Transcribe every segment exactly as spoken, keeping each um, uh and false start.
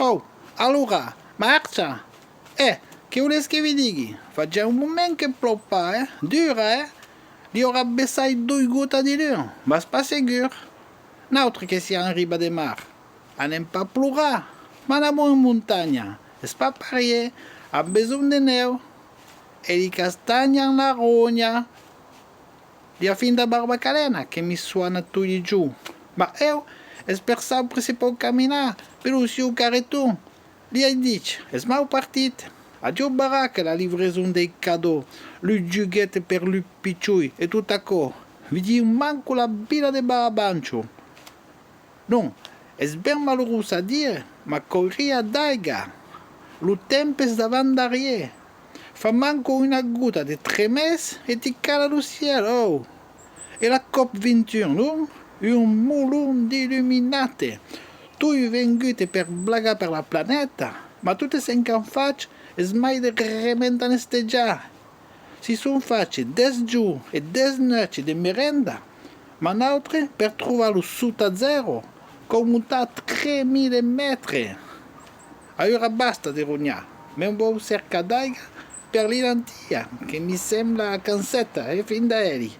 Pau, alora, marcha! Eh, que volètz que vi digui? Fa ja un moment que plòu pas, eh? Dura, eh? Li aurà bessai doi gotas diluns, mas pas segur. Nautres que siam en riba de mar, anem pas plorar, ma anamont en montanha, es pas parièr, am besonh de nèu. E li castanhas an la ronha. Li a fin da Barbacalena que mi sona toi li jorns. Ma eu, es per saupre se pòu caminar per lo sieu carreton. Li ai dich, es mau partit. Adiu baraca, la livraison dei cadòs, lu juguetes per lu pichoi e tot aquò. Vi diu manco la vila de Barabancho. Non, es ben malurós a dire, ma còp-ri a d'aiga. Lo temps es davant darrièr. Fa manco una gota de tres mes e ti cala lo cièl, oh! E la còp vint-e-un, non? Un molon d'illuminate, toi venguts per blagar per la planeta, ma totes çò qu'an fach es mai de rementar anestesiar. Si son fach dètz jorns e dètz nuèchs de merenda, ma nautres, per trobar lo sota zèro, cau montar tres mila mètres. Aüra basta de ronhar, me'n vau cercar d'aiga per li lentilhas, que mi sembla canseta e fin d'aèri.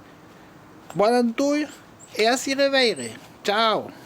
Bòna a toi e a si reveire. Ciao!